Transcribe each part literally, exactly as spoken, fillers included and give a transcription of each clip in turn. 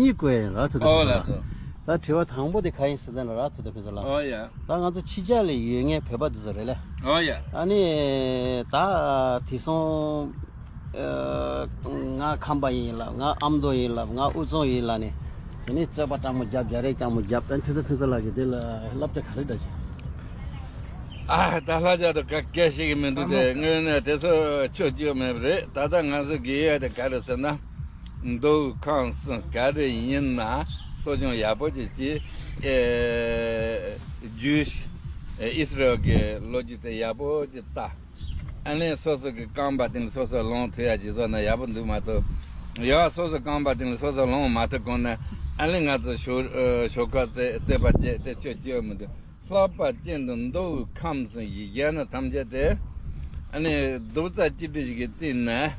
གཉིས་བཀོད་ཡིན་ར་ཐུ་ཐུ། ཨོ་ཕུན་ཚོགས་ལགས་སོ། ལགས། ད་དྲི་བ་དང་པོ་དེ་ག་ཡིན་ཟེར་ན་ར་ཐུ་ཐུ་ཕུན་ཚོགས་ལགས། ཨོ་ཡ། ད་ང་ཚོ་ཕྱི་རྒྱལ་ལ་ཡོད་མཁན་བོད་པ་འདི་ཚོ་རེད་ལ། ཨོ་ཡ། ཨ་ནི་ད་དེ་སོང་། ཨ། ང་ཁམས་པ་ཡིན་ལབ། ང་ཨ་མདོ་ཡིན་ལབ། ང་དབུས་གཙང་ཡིན་ལབ་ནས། དེ་ནས་རྩོད་པ་སྤྲང་མོ་རྒྱབ། རྒྱ་རས་སྤྲང་མོ་རྒྱབ། ཨ། ཐུ་ཐུ་ཕུན་ཚོགས་ལགས་ཀྱིས་དེ་ལ་བསླབ་བྱ་ག་རེ་འདྲ་བྱུང་། ཨ། ད་ལྷ་རྒྱ་དུ་ག་སྐད་ཤེས་ཀྱི་མི་འདུག་སྟེ། དངོས་གནས་དེ་ཚོ་ཆོས་བརྒྱུད་མེད་པ་རེད། ད་ལྟ་ང་ཚོ་དགོས་ཡ་དེ་ག་རེ་ཟེར་ན། མདོ་དབུས་ཁམས་གསུམ་ག་རེ་ཡིན་ན་སློབ་སྦྱོང་ཡག་པོ་ཅིག་བྱེད། ཨེ། རྒྱུས། ཨེ། ཨིསི་རལ་གྱི་ལོ་རྒྱུས་དེ་ཡག་པོ་ཅིག་ལྟ། ཨ་ནི་སོ་སོ་གི་རྐང་པ་སྟེང་ལ་སོ་སོ་ལངས་ཐུབ་ཡ་ཅིག་བཟོ་ན་ཡག་པོ་འདུག་མ་གཏོགས། ཡང་སོ་སོ་རྐང་པ་སྟེང་ལ་སོ་སོ་ལངས་མ་ཐུབ་གོང་ནས། ཨ་ནི་ང་ཚོ་ཞོགས། ཨེ། ཞོགས་ཁ་རྩེ་རྩེ་པ་བརྒྱད་དེ་ཆོས་བརྒྱུད་མི་འདུག་ལྷག་པར་ཅན་དུ་མདོ་དབུས་ཁམས་གསུམ་ཡིག་བརྒྱ་ན་ཐམས་ཅད་དེ། ཨ་ནི་རྡོག་རྩ་གཅིག་སྒྲིལ་ཞིག་གི་སྟེང་ནས།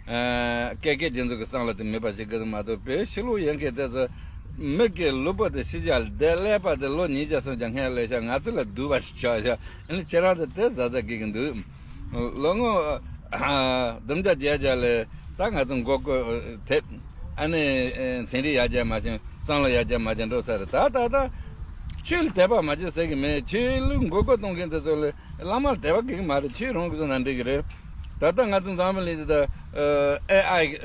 ཨ། ཀེ་ཀེ་རྒྱུ་འཛུགས་ཀྱི་བསམ་བློ་དེ་མེད་པ་ཞིག་གི་མ་གཏོགས། བོད་ཕྱི་ལོགས་ཡོད་མཁན་དེ་ཚོ་མིག་གི་ལུས་པོ་དེ་ཕྱི་རྒྱལ་བསྡད། ཀླད་པ་དེ་ལོ་ཉིས་བརྒྱ་སུམ་བརྒྱ་སྔོན་སླེབས་ཤག་ང་ཚོ་ལས་སྡུག་པ་ཞིག་ཆགས་ཤག་ཨ་ནི་ཁྱེད་རང་ཚོ་དེ་གཟབ་གཟབ་དགོས་ཀྱི་འདུག་ལོ་ངོ་བདུན་བརྒྱ་བརྒྱད་བརྒྱ་ལས་ད་ང་ཚོ་མགོ་སྐོར་ཐེབས། ཨ་ནི་ཚན་རིག་ཡར་རྒྱས་མ་བྱུང་། བསམ་བློ་ཡར་རྒྱས་མ་བྱུང་། འགྲོ་ཚར་རེད། ད་ད་ད་ཆོས་ལ་དད་པ་མ་བྱེད་ཟེར་གི་མེད། ཆོས་ལུགས་མགོ་སྐོར་གཏོང་མཁན་དེ་ཚོ་ལ་བླ་མ་ལ་དད་པ་དགོས་ཀྱི་མ་རེད། ཆོས་རང་གིས་བཟོས་ན་འགྲིག་གི་རེད། ད་ལྟ་ང་ཚོ་འཛམ་བུ་གླིང་འདི་ད་ཨེ་ཨའི།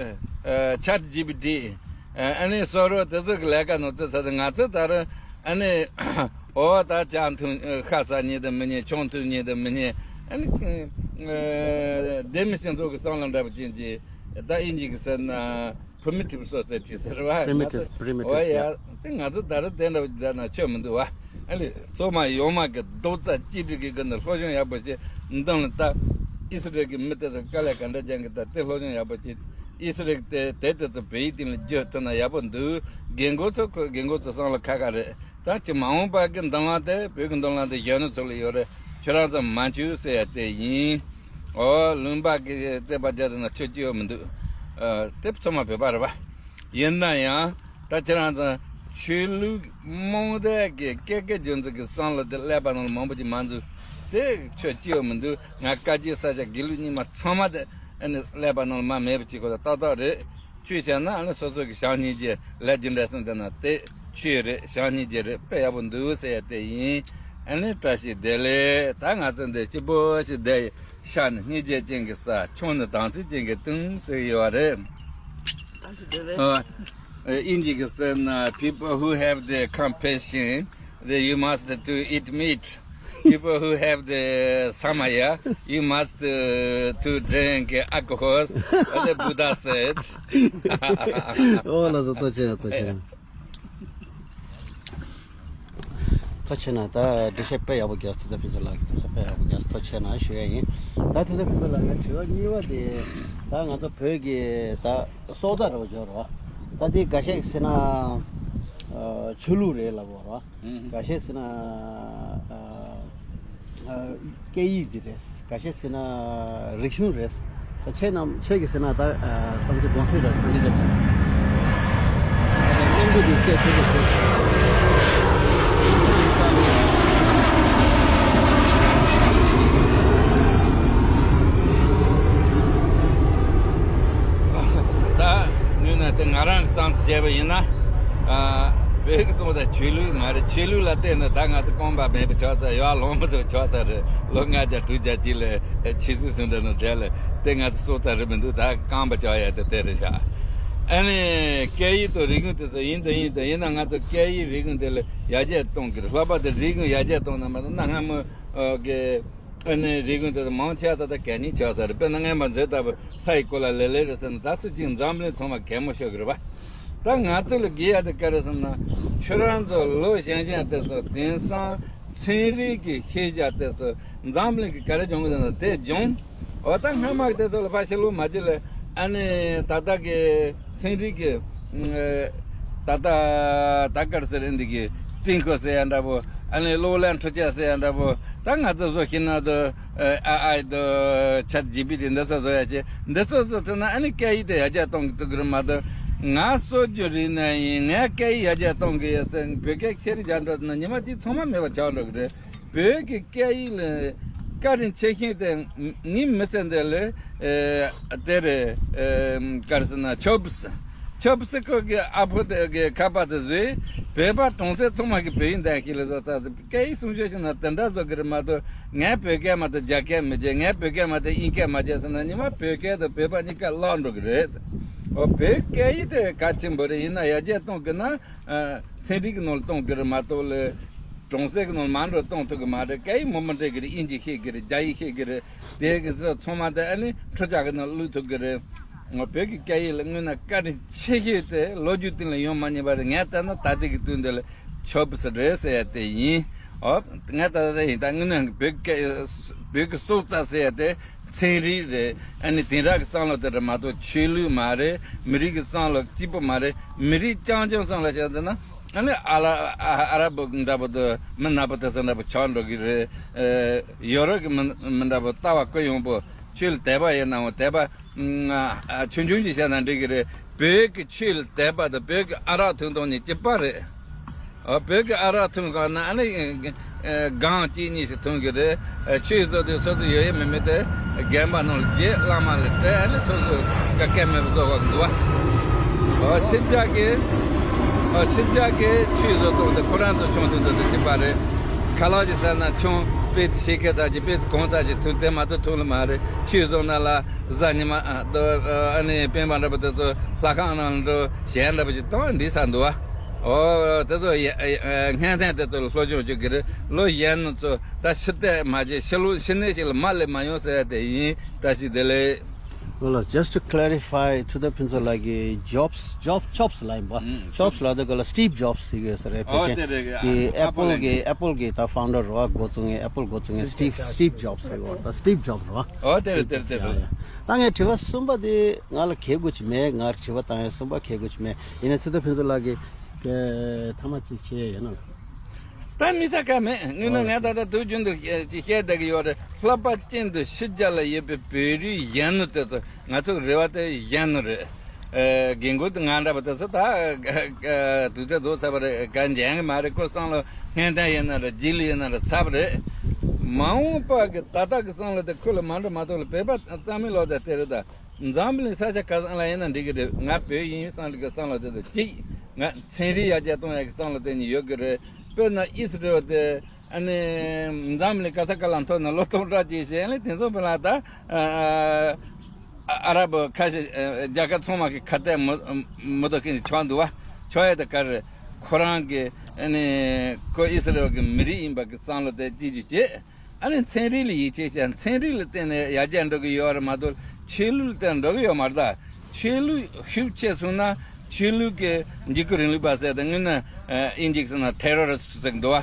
ཆེ་ཊི་ཇི་པི་ཊི། ཨ་ནི་སོ་རོ་དེ་ཚོ་གི་ལས་ཀ་ནང་བརྩི་ཚར་ཏེ། ང་ཚོ་ད་རུང་ཨ་ནི། འོ། ད་ཇ་འཐུང་ཤ་ཟ་ཉན་དང་མི་ཉན། ཆང་འཐུང་ཉན་དང་མི་ཉན། ཨ་ནི་སྡེ་མི་སྤྱི་ཚོགས་ཀྱི་བསམ་བློ་འདྲ་པོ་ཅན་གྱི། ད་དབྱིན་ཇི་གིས་ཟེར་ན་primitive society ཟེར་བ། Primitive, primitive, འོ་ཡ། yeah. དེ་ང་ཚོ་ད་རུང་དེ་འདྲ་པོ་ཅིག་ད་ན་ཆོས་མི་འདུག་བ། ཨ་ནི་ཚང་མ་ཡོང་མ་གི་རྡོག་རྩ་གཅིག་སྒྲིལ་གྱི་སྒོ་ནས་སློབ་སྦྱོང་ཡག་པོ་བྱེད། མདང་ལ་ད་ཨི་སི་རལ་གྱི་མི་དེ་ཚོ་དཀའ་ལས་ག་འདྲ་རྒྱག་གི། ད་དེ་སློབ་སྦྱོང་ཡག་པོ་བྱེད། ཨི་སི་རལ་གྱི་དེ་དེ་དེ་ཚོ་བོད་ཡིག་སྟེང་ལ་བསྒྱུར་ཐུབ་ན་ཡག་པོ་འདུག་རྒན་རྒོན་ཚོ། ཁོ་རྒན་རྒོན་ཚོ་བསམ་བློ་ཁ་ཁ་རེད། ད་ཅི་མ་འོངས་པ་གི་མདུན་ལམ་དེ། བོད་ཀྱི་མདུན་ལམ་དེ་གཞོན་ནུ་ཚོ་ལ་ཡོད་རེད། ཁྱོད་རང་ཚོ་མ་འཆུག་ཟེར་ཡ་དེ་ཡིན། འོ། ལུང་པ་གི་རྩོད་པ་རྒྱག་དེ་ན་ཆོས་ཅི་ཡོད་མི་འདུག་ཨ། དེ་ཚང་མ་བོད་པ་རེད་པ། ཡིན་ན་ཡང་ད་ཁྱེད་རང་ཚོ་ཆོས་ལུགས་རྨོངས་དད་ཀྱི་ཀེ་ཀེ་རྒྱུ་འཛིན་གྱི་བསམ་བློ་དེ་ཀླད་པ་ནང་ལ་མང་པོ་ཅིག་མ་འཛུལ། དེ་ཆོས་ཅི་ཡོད་མི་འདུག་ང་བཀའ་བརྒྱུད་ས་སྐྱ་དགེ་ལུགས་རྙིང་མ་ཚང་མ་དེ་ཨ་ནི་ཀླད་པ་ནང་ལ་མར་མེད་པ་བྱེད་དགོས། ད་ཏག་ཏག་རེད། ཆོས་བྱས་ན་ཨ་ནི་སོ་སོ་གི་བྱམས་སྙིང་རྗེ་ལས་རྒྱུ་འབྲས་གསུམ་ལྡན་ན་དེ་ཆོས་རེད། བྱམས་སྙིང་རྗེ་རེད། དཔེ་ཡག་པོ་འདུག་ཟེར་ཡ་དེ་ཡིན། ཨ་ནི་བཀྲ་ཤིས་བདེ་ལེགས། ད་ང་ཚོ་འདི་སྐྱིད་པོ་ཞིག་བསྡད་ཡོད། ཤ་ནི་སྙིང་རྗེ་ཅན་གྱི་ཟ། ཆང་ནི་དམ་ཚིག་ཅན་གྱིས་འཐུང་ཟེར་གྱི་ཡོད་རེད། ཨ། དབྱིན་ཇི་གིས་ཟེར་ན། People who have the compassion, they, you must to eat meat. People who have the samaya, you must, uh, to drink alcohol, the Buddha said. ཨོ་ལགས་སོ། ཐུགས་རྗེ་ཆེ་གནང་། ཐུགས་རྗེ་ཆེ་གནང་། ཐུགས་རྗེ་ཆེ་གནང་། ད་འགྲེལ་བཤད་དཔེ་ཡག་པོ་རྒྱག་སོང་། ད་ཕུན་ཚོགས་ལགས་ཀྱིས་འགྲེལ་བཤད་དཔེ་ཡག་པོ་རྒྱག་སོང་། ཐུགས་རྗེ་ཆེ་གནང་ཞུ་ཡ་ཡིན། ད་ཐུགས་རྗེ་ཆེ། ཕུན་ཚོགས་ལགས། ངའི་དྲི་བ་གཉིས་པ་དེ། ད་ང་ཚོ་བོད་ཀྱི་ད་སྲོག་རྩ་འདྲ་པོ་ཅིག་ཡོད་རེད་པ། ད་དེ་འགའ་ཤས་ཟེར་ན། ཨ། ཆོས་ལུགས་རེད་ལབ་ཡོད་རེད་པ། འགའ་ཤས་ཟེར་ན། ཨ། ཨ། སྐད་ཡིག་འདི་རེད། འགའ་ཤས་ཟེར་ན་རིག་གཞུང་རེད། ད་ཁྱེད་རྣམ། ཁྱེད་ཀྱིས་ཟེར་ན་ད། ཨ། བསམ་ཚུལ་དགོངས་ཚུལ་ར་ག་འདྲ་རེད། གནས་ཚུལ་འདི་སྐད་ཆ་དེ་ཚོ། ད་ནུས་ན་དེ་ང་རང་གི་བསམ་ཚུལ་བཤད་པ་ཡིན་ན། ཨ། བོད་ཀྱི་སྲོག་དང་ཆོས་ལུགས་མ་རེད། ཆོས་ལུགས་ལ་བལྟས་ན་ད་ང་ཚོ་རྐང་པ་མེད་པ་ཆགས་ཚར། ཡར་ལོང་མི་ཐུབ་ཆགས་ཚར་རེད། ལོ་ལྔ་བརྒྱ་དྲུག་བརྒྱ་ཅིག་ལ་ཆོས་སྲིད་ཟུང་འབྲེལ་ནང་བསྡད་ལ། དེ་ང་ཚོ་སྲོག་རྩ་རེད་མི་འདུག་ད་རྐང་པ་ཆགས་ཡ་དེ་དེ་རེད་ཤག་ཨ་ནི་སྐད་ཡིག་དང་རིག་གཞུང་དེ་ཚོ་ཡིན་དང་ཡིན་དང་། ཡིན་ན་ང་ཚོ་སྐད་ཡིག་རིག་གཞུང་དེ་ལ་ཡར་རྒྱས་གཏོང་གི་རེད། ལྷག་པར་དུ་རིག་གཞུང་ཡར་རྒྱས་གཏོང་ན་མ་གཏོགས། གནའ་སྔ་མོ་གི་ཨ་ནི་རིག་གཞུང་དེ་ཚོ་མང་ཆེ་བ་ད་ལྟ་གད་སྙིགས་ཆགས་ཚར་རེད། དཔེར་ན་སྔོན་མ་མཛོད་ལྟ་བུ་ས་ཡི་གོ་ལ་ལེབ་ལེབ་རེད་ཟེར་ན། ད་སུ་གཅིག་འཛམ་གླིང་ཚང་མ་གད་མོ་ཤོར་གི་རེད་པ། ད་ང་ཚོ་ལ་དགོས་ཡ་དེ་ག་རེ་ཟེར་ན། ཁྱོད་རང་ཚོ་ལོ་གཞོན་གཞོན་དེ་ཚོ་དེང་སང་ཚན་རིག་གི་ཤེས་བྱ་དེ་ཚོ་འཛམ་གླིང་གི་ག་རེ་སྦྱོང་གི་འདུག་ན་དེ་སྦྱོང་། འོ། ད་སྔ་མ་དེ་ཚོ་ལ་ཕར་ཕྱི་ལོགས་མ་བྱེད་ལ། ཨ་ནི་ད་ལྟ་གི་ཚན་རིག་གི། ཨ། ད་ལྟ་ད་ག་རེ་ཟེར། འདི་གི་རྩིས་འཁོར་ཟེར་ཡ་འདྲ་པོ། ཨ་ནི་གློག་ཀླད་འཕྲུལ་ཆས་ཟེར་ཡ་འདྲ་པོ། ད་ང་ཚོ་བཟོ་ཤེས་ན་དུ། ཨ། ཨ་ཨའི་དུ། ཆེ་ཊི་ཇི་པི་ཊི་འདི་ཚོ་བཟོ་ཡ་ཆེ། འདི་ཚོ་བཟོ་ཐུབ་ན་ཨ་ནི་སྐད་ཡིག་དེ་ཡར་རྒྱས་གཏོང་གི་ཐུབ་ཀྱི་རེད་མ་གཏོགས། ང་སྲོལ་རྒྱུན་རིག་གནས་ཡིན། ངས་སྐད་ཡིག་ཡར་རྒྱས་གཏོང་གི་ཡོད་ཟེར་བོད་སྐད་ཁྱེར་རྒྱག་འགྲོ་ཐུབ་ན་ཉི་མ་གཅིག་ཚང་མ་མེད་པ་ཆགས་འགྲོ་གི་རེད། བོད་ཀྱི་སྐད་ཡིག་ལ་བཀའ་དྲིན་ཆེ་ཤོས་དེ་ངའི་མི་ཚེ་འདི་ལ། ཨེ། དེ་རེད། ཨེ། ག་རེ་ཟེར་ན། ཆོབ་སི། ཆབ་སྲིད་ཁོ་གི་ཨ་ཕོ་དེ་གི་ཁ་པར་དེ་བཟོས། བོད་པ་གྲོང་གསེབ་ཚང་མ་གི་བོད་ཡིག་འདང་ཤེས་ལ་བཟོ་ཚར་ཟིན། སྐད་ཡིག་སྲུང་སྐྱོབ་བྱས་ན་དེ་འདྲ་བཟོ་གི་རེད་མ་གཏོགས། ངས་བོད་སྐད་མ་གཏོགས་རྒྱ་སྐད་མི་བརྗེད། ངས་བོད་སྐད་མ་གཏོགས་དབྱིན་སྐད་མ་བརྗེད་ཟེར་ན། ཉི་མ་བོད་སྐད་དང་བོད་པ་གཉིས་ཀ་བརླག་འགྲོ་གི་རེད། འོ། བོད་སྐད་ཡིག་དེ་གལ་ཆེན་པོ་རེད། ཡིན་ན་ཡར་རྒྱས་གཏོང་དགོས་ན། ཨ། ཚན་རིག་གི་ནང་ལ་གཏོང་དགོས་རེད་མ་གཏོགས་ལ། གྲོང་གསེབ་ཀྱི་ནང་ལ་མང་འགྲོ་གཏོང་ཐུབ་ཀྱི་མ་རེད། སྐད་ཡིག་མང་པོ་འདྲེས་ཀྱི་རེད། དབྱིན་ཇི་ཤེས་ཀྱི་རེད། རྒྱ་ཡིག་ཤེས་ཀྱི་རེད། དེ་གི་ཚོ་ཚང་མ་དེ་ཨ་ནི་འཕྲུལ་ཆས་ཀྱི་ནང་བླུགས་ཐུབ་ཀྱི་རེད། ང་བོད་ཀྱི་སྐད་ཡིག་ལ་དངོས་གནས་བཀའ་དྲིན་ཆེ་ཤོས་དེ་ལོ་རྒྱུས་སྟེང་ལ་ཡོང་མ་མྱོང་བ་དེ། ངས་ལྟ་ན་ད་ལྟའི་གི་དུས་འདི་ལ་ཆོབ་སི་རེད་ཟེར་ཡ་དེ་ཡིན། ཨོ། ངས་ད་ལྟ་ཡིན། ད་དངོས་གནས་བོད་སྐད། བོད་ཀྱི་སྲོག་རྩ་ཟེར་ཡ་དེ་ཚན་རིག་རེད། ཨ་ནི་དེང་རབས་ཀྱི་བསམ་བློ་དེ་རེད་མ་གཏོགས་ཆོས་ལུགས་མ་རེད། མི་རིགས་ཀྱི་བསམ་བློ་གཅིག་པོ་མ་རེད། མི་རིགས་རྐྱང་རྐྱང་བསམ་བློ་བྱས་ཟེར་ན། ཨ་ནི་ཨ་ལ་ཨ་ཨ་ར་བོ་འདྲ་པོ་དང་མི་ནག་པོ་དེ་ཚོ་འདྲ་པོ་ཆགས་འགྲོ་གི་རེད། ཨ། ཡོ་རོབ་ཀྱི་མི་མི་འདྲ་པོ་ལྟ་བ་ཀུན་ཡོང་པོ། ཆོས་ལ་དད་པ་ཡོད་ན་འོ། དད་པ། ཨ། ཆུང་ཆུང་ཅིག་བྱས་ན་འགྲིག་གི་རེད། བོད་ཀྱི་ཆོས་ལ་དད་པ་དང་བོད་ཀྱི་ཨ་རག་འཐུང་སྟངས་གཉིས་གཅིག་པ་རེད། ཨ། བོད་ཀྱི་ཨ་རག་འཐུང་ག་ན་ཨ་ནི། ཨ། སྒང་གཅིག་གཉིས་ཤིག་འཐུང་གི་རེད། ཨ། ཆོས་བཟོ་དུས་སོ་སོ་ཡོད་ཡོད་མེད་མེད་དེ་རྒན་པ་རྣམས་ལ་བརྗེད། བླ་མ་ལ་སྤྲད། ཨ་ནི་སོ་སོ་ག་སྐད་མེད་པ་བཟོ་བ་འདུག་བ། ཨ། ཕྱི་རྒྱལ་གྱི། ཨ། ཕྱི་རྒྱལ་གྱི་ཆོས་བཟོ་སྟངས་དེ་ཁོ་རང་ཚོ་ཆུང་དུས་དུས་དུ་གཅིག་པ་རེད། ཁ་ལག་ཅིག་ཟ་ན་ཆུང་དཔེ་ཆེ་ཁ་ཚ་ཅིག་དཔེ་གང་ཚ་ཅིག་འཐུང་དེ་མ་གཏོགས་འཐུང་ལ་མ་རེད། ཆོས་བཟོ་ན་ལ་གཟའ་ཉི་མ། ཨ། ཨ་ནི་སྤེན་པ་འདྲ་པོ་དེ་ཚོ་ལྷ་ཁང་ནང་འགྲོ། གཞས་འདྲ་པོ་ཅིག་གཏོང་འདི་ཚ་འདུག་བ། ཨོ། དེ་ཚོ་ཡ། ཨ། སྔོན་ཐོན་དེ་ཚོ་ལ་སློབ་སྦྱོང་བྱེད་ཀྱི་རེད། ལོ་གཞོན་ནུ་ཚོ་ད་ཕྱི་བལྟས་མ་བྱེད། ཕྱི་ལོ་ཕྱི་ནས་ཞིག་ལ་མ་སླེབས་མ་ཡོང་ཟེར་ཡ་དེ་ཡིན། བཀྲ་ཤིས་བདེ་ལེགས། Well, just to clarify, ཐུབ་བསྟན་ཕུན་ཚོགས་ལགས་ཀྱིས་Jobs, Job, Jobs ལབ་ཡིན་པ། ཨུམ། Jobs ལབ་དུས་སྐབས་ལ་Steve Jobs ཟེར་གྱི་ཡོད་ས་རེད། ཨོ། ཕལ་ཆེར་དེ་རེད། དེ་ཨ་ཨ་པལ་གྱི། ཨ་པལ་གྱི་ད་ཕའུན་ཌར་རེད་བ། འགོ་བཙུགས་མཁན་ཨ་པལ་འགོ་བཙུགས་མཁན་Steve, Steve Jobs ཟེར་གྱི་ཡོད་རེད། ད་Steve Jobs རེད་བ། ཨོ། དེ་རེད། དེ་རེད། དེ་རེད། ད་ངས་དྲི་བ་གསུམ་པ་དེ་ང་ལ་གལ་དགོས་ཀྱི་མེད། ངར་དྲི་བ་བཏང་ཡ་གསུམ་པ་གལ་དགོས་ཀྱི་མེད། ཡིན་ན་ཐུབ་བསྟན་ཕུན་ཚོགས་ལགས་ཀྱིས་ཐ་མ་གཅིག་བྱས་ཡོད་ན། ད་མི་ས་ཁ་མེད། དངོས་གནས་ང་ད་ལྟ་དུས་རྒྱུན་དུ་ཅིག་བཤད་བསྡད་ཀྱི་ཡོད་རེད། ལྷག་པར་ཅན་དུ་ཕྱི་རྒྱལ་ལ་ཡོད་པའི་བོད་རིགས་གཞོན་ནུ་དེ་ཚོ། ང་ཚོ་གི་རེ་བ་དེ་གཞོན་ནུ་རེད། ཨ། རྒན་རྒོན་དེ་ང་འདྲ་པོ་དེ་ཚོ་ད་དུས་ཚོད་རྫོགས་ཚར་བ་རེད། ག་འཇོན་གི་མ་རེད། ཁོ་བསམ་བློ་སྔོན་ཐོན་ཡིན་ན་རེད། རྗེས་ལུས་ཡིན་ན་རེད། ཚར་བ་རེད། མ་འོངས་པ་གི་ད་ལྟ་གི་བསམ་བློ་དེ་ཁོ་ལ་མ་འགྲོ་མ་གཏོགས་ལ། བོད་པ་རྩ་མེད་ལོག་ཚར་དེ་རེད། ད་འཛམ་གླིང་ས་ཆ་ག་ས་ལ་ཡིན་ན་འགྲིག་གི་རེད། ང་བོད་ཡིན་བསམ་གི་བསམ་བློ་དེ་དང་གཅིག་ང་ཚན་རིག་ཡར་རྒྱས་གཏོང་ཡག་གི་བསམ་བློ་དེ་གཉིས་ཡོད་གི་རེད། དཔེར་ན་ཨི་སི་རེལ་དེ། ཨ་ནི་འཛམ་གླིང་ག་ས་ག་ལ་མཐོ་ན་ལོ་སྟོང་ཕྲག་གཅིག་བྱས་ནས་དེ་ཚོ་བོད་ལ་ད། ཨ་ཨ་ར་བོ་ཁ་ཤས། ཨ། རྒྱལ་ཁབ་ཚང་མ་གི་ཁ་གཏད་མི་མི་ཐུབ་མཁན་ཆགས་འདུག་བ། ཆགས་ཡ་དེ་ག་རེ། ཁོ་རང་གི། ཨ་ནི་ཁོ་ཨི་སི་རེལ་གི་མི་རིགས་ཡིན་པ་གི་བསམ་བློ་དེ་གཅིག་གཅིག་བྱས། ཨ་ནི་ཚན་རིག་ལ་ཡིད་ཆེས་བྱས། ཚན་རིག་ལ་བརྟེན་ནས་ཡར་རྒྱས་འགྲོ་གི་ཡོད་རེད་མ་གཏོགས་ཆོས་ལུགས་ལ་བརྟེན་འགྲོ་གི་ཡོད་མ་རེད། ད་ཆོས་ལུགས་ཤུགས་ཆེ་སོང་ན་ཆོས་ལུགས་ཀྱི་འཇིགས་སྐུལ་རིང་ལུགས་པ་ཟེར་ཏེ། དངོས་གནས་ཨིན་ཇིའི་ཟེར་ན་ཐེ་རོ་རི་སི་ཊི་ཟེར་གི་འདུག་བ།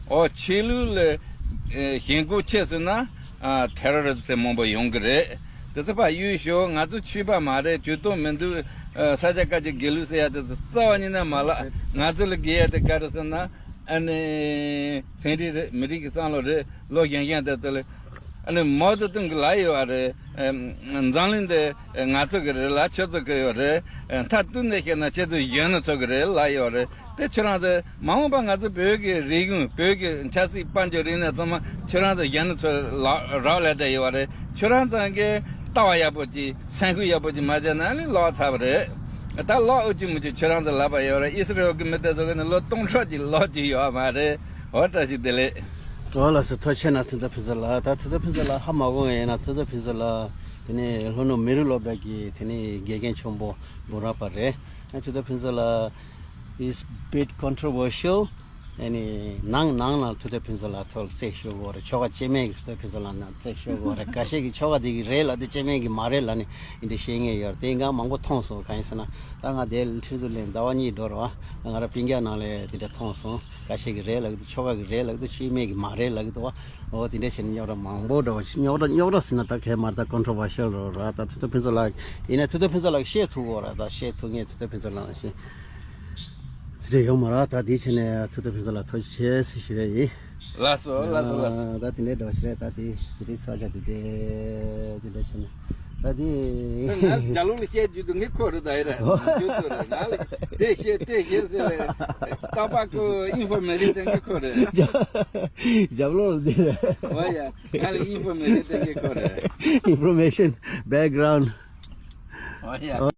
ཨོ། ཆོས་ལུགས་ལ་ཨ་ཞེན་ཁོག་ཆེ་སོང་ན་ཨ་ཐེ་རོ་རི་སི་ཊི་དེ་མང་པོ་ཡོང་གི་རེད། དེ་ཚོ་ཕར་གཡུག་ཞོག་ང་ཚོ་ཆོས་པ་མ་རེད། ཇུས་གཏོགས་མི་འདུག་ཨ་ས་སྐྱ་བཀའ་བརྒྱུད་དགེ་ལུགས་ཟེར་ཡ་དེ་ཚོ་རྩ་བ་ཉིད་ནས་མ་ལབ། ང་ཚོ་ལ་དགོས་ཡ་དེ་ག་རེ་ཟེར་ན། ཨ་ནི་ཚན་རིག་རེད། མི་རིགས་ཀྱི་བསམ་བློ་རེད། ལོ་གཞོན་གཞོན་དེ་ཚོ་ལ། ཨ་ནི་མའོ་ཙེ་ཏུང་གིས་ལབ་ཡོད་པ་རེད། ཨ། འཛམ་གླིང་འདི་ང་ཚོ་གི་རེད་ལ། ཁྱོད་ཚོ་གི་ཡོད་རེད། ཨ། མཐའ་གཏུགས་ནས་བཤད་ན་ཁྱེད་ཚོ་གཞོན་ནུ་ཚོ་གི་རེད་ལབ་ཡོད་རེད། དེ་ཁྱོད་རང་ཚོ་མ་འོངས་པ་ང་ཚོ་བོད་ཀྱི་རིག་གཞུང་། བོད་ཀྱི་ཆབ་སྲིད་དཔལ་འབྱོར་རིག་གནས་ཚང་མ་ཁྱོད་རང་ཚོ་གཞོན་ནུ་ཚོ་ལ་རག་ལས་བསྡད་ཡོད་པ་རེད། ཁྱོད་རང་ཚོ་གིས་ལྟ་བ་ཡག་པོ་ཅིག་སེམས་ཁུར་ཡག་པོ་ཅིག་མ་བྱས་ན་ཨ་ནི་ལོག་ཚར་བ་རེད། ད་ལོག་འོས་ཀྱི་མི་འདུག་ཁྱོད་རང་ཚོ་ལབ་པ་ཡོད་རེད། ཨི་སི་རེལ་གྱི་མི་དེ་ཚོ་གི་ནི་ལོ་སྟོང་ཕྲག་ཅིག་ལོག་རྒྱུ་ཡོད་མ་རེད། འོ། བཀྲ་ཤིས་བདེ་ལེགས། འོ། ལགས་སོ། ཐུགས་རྗེ་ཆེ་གནང་། ཐུབ་བསྟན་ཕུན་ཚོགས་ལགས། ད་ཐུབ་བསྟན་ཕུན་ཚོགས་ལགས་ཧ་མ་གོ་མཁན་ཡིན་ན། ཐུབ་བསྟན་ཕུན་ཚོགས་ལགས་དེ་ནས་ལྷོ་ནུབ་མི་རིགས་སློབ་གྲྭ་གི་དེ་ནས་དགེ་རྒན་ཆེན་པོ་འབུམ་རམས་པ་རེད། ཨ། ཐུབ་བསྟན་ཕུན་ཚོགས་ལགས is bit controversial. ཨ་ནི་ནང་ནང་ལ་ཐུབ་བསྟན་ཕུན་ཚོགས་ལགས་ཐོག་རྩད་ཤོར་གྱི་ཡོད་རེད། ཆོལ་ཁ་སྐྱེ་དམན་གྱིས་ཐུབ་བསྟན་ཕུན་ཚོགས་ལགས་ནང་རྩད་ཤོར་གྱི་ཡོད་རེད། འགའ་ཤས་ཀྱིས་ཆོལ་ཁ་དེ་གི་རེད་ལབ་དེ། སྐྱེ་དམན་གྱི་མ་རེད་ལབ་ནས་འདི་འདྲ་བཤད་མཁན་ཡོད་རེད། དེ་འགའ་མང་པོ་མཐོང་སོང་། གང་ཡིན་ཟེར་ན་ད་ང་དེ་ལ་ཁྲིད་དུ་ལེན་ཟླ་བ་གཉིས་འགྲོ་རེད་བ། ང་རང་སྤུན་ཀྱག་ནང་ལ་དེ་འདྲ་མཐོང་སོང་། འགའ་ཤས་ཀྱིས་རེད་ལབ་ཀྱི་འདུག་ཆོལ་ཁ་གི་རེད་ལབ་ཀྱི་འདུག་སྐྱེ་དམན་གྱི་མ་རེད་ལབ་ཀྱི་འདུག་བ། འོ། དེ་འདྲ་བྱས་ནས་རྙོག་དྲ་མང་པོ་འདྲ་བ་ཞིག་རྙོག་དྲ། རྙོག་དྲ་ཟེར་ན་ད་གས་མ་རེད། ད་controversial རེད་བ། ད་ཐུབ་བསྟན་ཕུན་ཚོགས་ལགས་ཡིན་ན་ཐུབ་བསྟན་ཕུན་ཚོགས་ལགས་བཤད་ཐུབ་ཀྱི་ཡོད་རེད། ད་བཤད་ཐུབ་མཁན་ཐུབ་བསྟན་ཕུན་ཚོགས་ལགས་ཤིག་དེ་འདྲ་ཡོད་མ་རེད། ད་དེ་བྱས་ནས་ཐུབ་བསྟན་ཕུན་ཚོགས་ལགས་ཐུགས་རྗེ་ཆེ་ཟེར་ཞུ་ཡ་ཡིན། ལགས་སོ། ལགས་སོ། ལགས་སོ། ད་དེ་འདྲའི་འདྲ་བ་ཞིག་རེད། ད་དེ་དེ་རིང་ས་ཆ་དེ་དེ་དེ་འདྲ་བྱས་ནས་ད་དེ། ང་རྒྱ་ལུགས་ལ་བཤད་རྒྱུ་དེ་ངས་ཁོ་རེད། ད་ཡིན་ར་རྒྱུ་དེ་རེད། ང་ལ་དེ་བཤད་དེ་བཤད་ཟེར་བའི་རྟག་པར་ཁོ་ཨིན་ཕོར་མེ་ཤན་སྟོན་མཁན་ཁོ་རེད། རྒྱབ་ལོགས་ལ་འདི་རེད། འོ་ཡ། ང་ལ་ཨིན་ཕོར་མེ་ཤན་སྟོན་མཁན་ཁོ་རེད། Information background. འོ་ཡ།